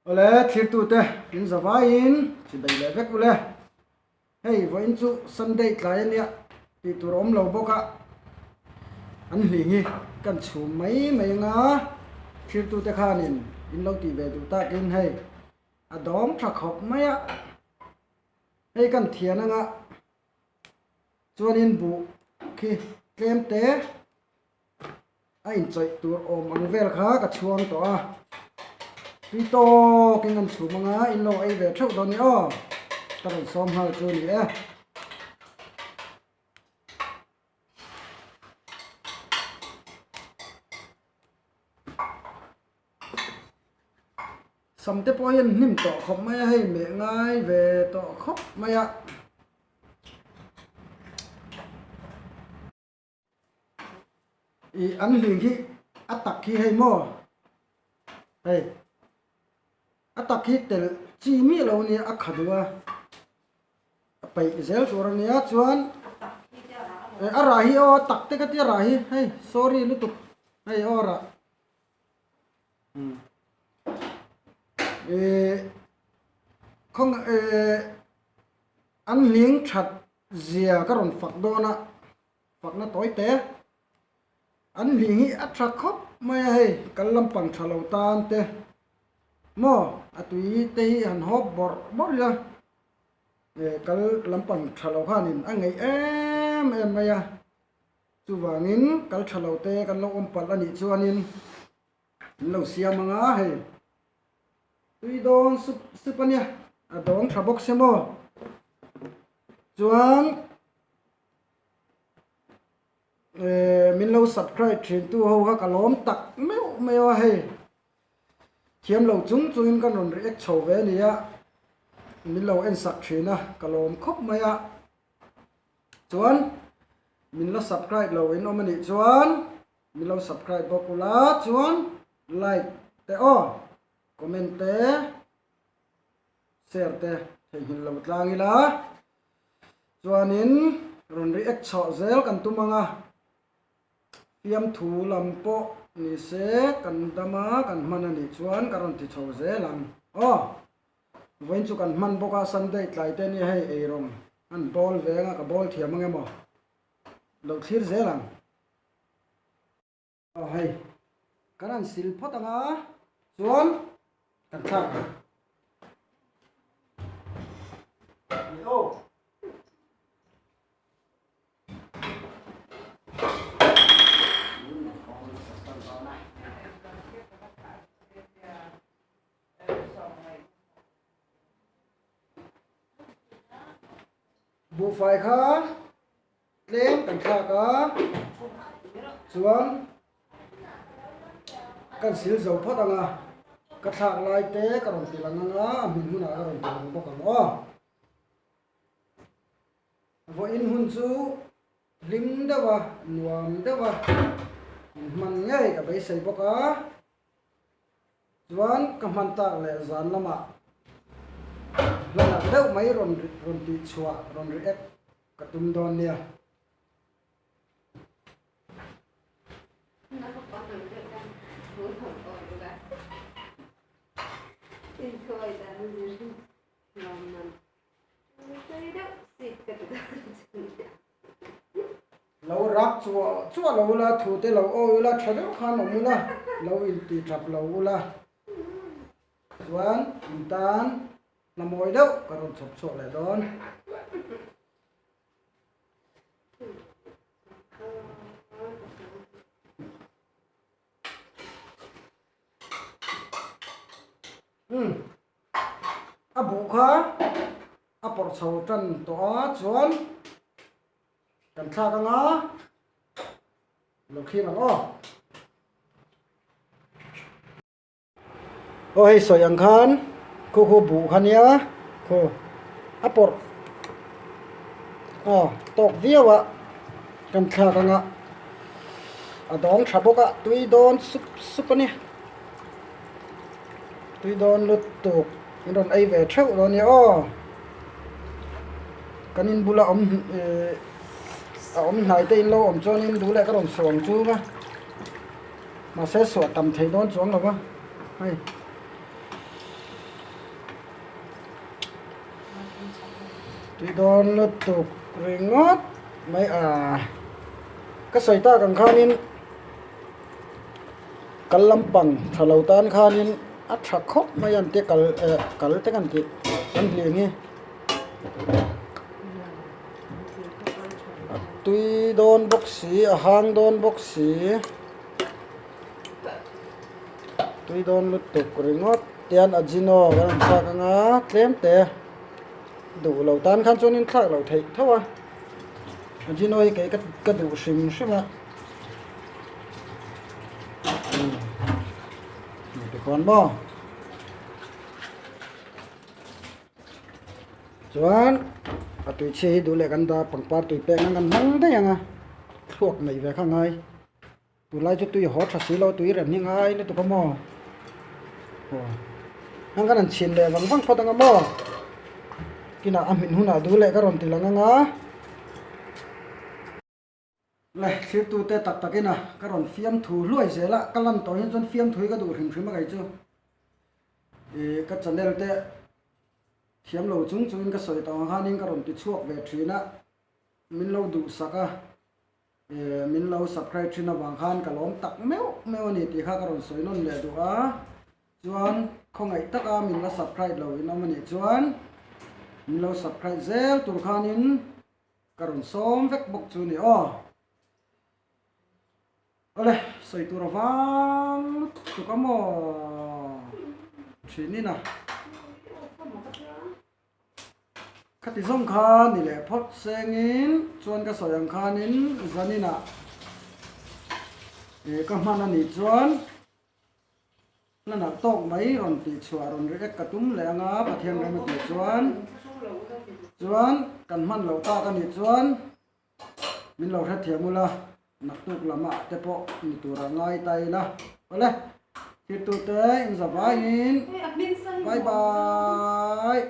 Awle thlirtute in zavaiin chibei leh vek ule. Hei vawiin chu Sunday tlai ania tih tur a awm lo bawk a, an hling hi kan chhum mai mai anga thlirtute khanin in lo tih ve duh takin hei a dawm tha khawp mai a, hei kan thian anga chuanin buh khi tlem te a inchawih tur awm ang vel kha ka chhuang tawh a, tui tawkin an chhum anga in lo ei ve theuh dawn ni aw, ka rawn sawm nghal chu a ni e. Sam te pawh hian hnim tawh khawp mai a, hei meh ngai ve tawh khawp mai a. Ih an hling hi a tak hi hei maw hei a tak hi telh chi miah lo ania a kha duh a a peih zel tur ania chuan a rah hi aw a tak te ka tia rah hi hei sorry lutuk hei aw rah ih khaw ih an hling that zia ka rawn fak dawn a. Fakna tawi te. An hling hi a tha khawp mai a hei, kal lampang tha lo tan te maw a tui te hi han hawp bawrh bawrh ila eh kal lampang tha lo khanin a ngeih em em mai a, chuvangin kal tha lo te kan lo awm palh a nih chuanin an lo siam ang a hei tui dawn sup sup a nia a dawng tha bawk se maw chuan. Eh, min lo subscribe thin tu ho kha ka lawm tak meuh meuh a hei. Thiam lo chung chungin kan rawn react chho ve ania. Min lo en sak thin a, ka lawm khawp mai a. Chuan min la subscribe lo in awm anih chuan min lo subscribe bawk ula chuan like te aw, comment te, share te theihnghilh lo tlang ila. Chuanin rawn react chhoh zel kan tum ang a, fiamthu lam pawh ni se kan dam a, kan hman a nih chuan ka rawn ti chho zel ang. Aw, vawiin chu kan hman bawk a, Sunday tlai te nia hei eirawng an bawl ve ang a, ka bawl thiam ang emaw lo thlir zel ang. Aw hei, kan han sil phawt ang a, chuan kan thlak ang. Ni aw. Buhfai kha Tlem kan thlak a, chuan kan sil zo phawt ang a, ka thlak lai te ka rawn ti lang ang a, a hmin hunah ka rawn ti lang bawk ang aw. Vawiin hun chu hlim deuh a, nuam deuh a, inhman ngei ka beisei bawk a, chuan ka hman tak leh zan lamah hla nalh deuh mai rawn rawn tih chhuah rawn react Ka tum dawn nia. Lo rak chuah chuah lo ula, thu te lo awi ula, tha deuh khan awm ula, lo inti tap lo ula. Chuan in tan Hna mawi deuh ka rawn chhawp chhuak leh dawn. Um a buh kha a pawrh chho tan tawh a chuan kan thlak anga lo thlir ang aw. Aw hei sawi ang khan khu khu buh kha nia khu a pawrh aw tawk viau a kan thlak anga a dawng tha bawk a tui dawn sup sup a ni tui dawn lutuk in rawn ei ve theuh dawn nia aw kan in bula awm ih a awm hnai te in lo awm chuan in duh leh ka rawn sawm chung a. Mahse suah tam thei dawn chuang lo va hei. Tui dawn lutuk ringawt mai a. Ka sawi tak ang khanin kal lampang tha lo tan khanin a tha khawp mai a an tia kal eh kal te kan tih an hling hi. A tui dawn bawk si a hang dawn bawk si. Tui dawn lutuk ringawt tian ajino kan rawn thlak anga tlem te duh lo tan khan chuan in thlak loh theih tho a ajino hi kei ka duh hrim hrim a tikhuan maw chuan a tui chhia hi duh leh kan dah pangpar tui pek nan kan hmang daih ang a thluak neih ve kha a ngai. Tunlai chu tui haw tha si lo tui rem hi ngai lutuk a maw aw heng kan han chhin leh vang vang phawt ang a maw kinah a hmin hunah duh leh ka rawn ti lang ang a le thlir te tak tak in a ka rawn fiam thu hluai zel a ka lan tawh hian chuan fiam thu hi ka duh hrim hrim a kei chu ih ka channel te thiam lo chung chung in ka sawi tawh ang khanin ka rawn ti chhuak ve thin a min lo duhsak a. Min lo subscribe thin avang khan ka lawm tak meuh meuh a ni tih kha ka rawn sawi nawn leh duh a, chuan khawngaih taka min la subscribe lo in awm a nih chuan min lo subscribe zel tur khanin ka rawn sawm vek bawk chu a ni aw. Awle, sawi tur avang lutuk a maw thinin a. Khati zawng kha ni leh phawt sengin chuan ka sawi ang khanin zaninah eh ka hman a nih chuan hlanah tawk mai rawn tih chhuah rawn react ka tum leh anga Pathian rem a tih chuan chuan kan hman loh tak a nih chuan min lo hrethiam ula naktuk lamah te pawh ni tura ngai ta ila awle thirtute inzavaiin bye bye.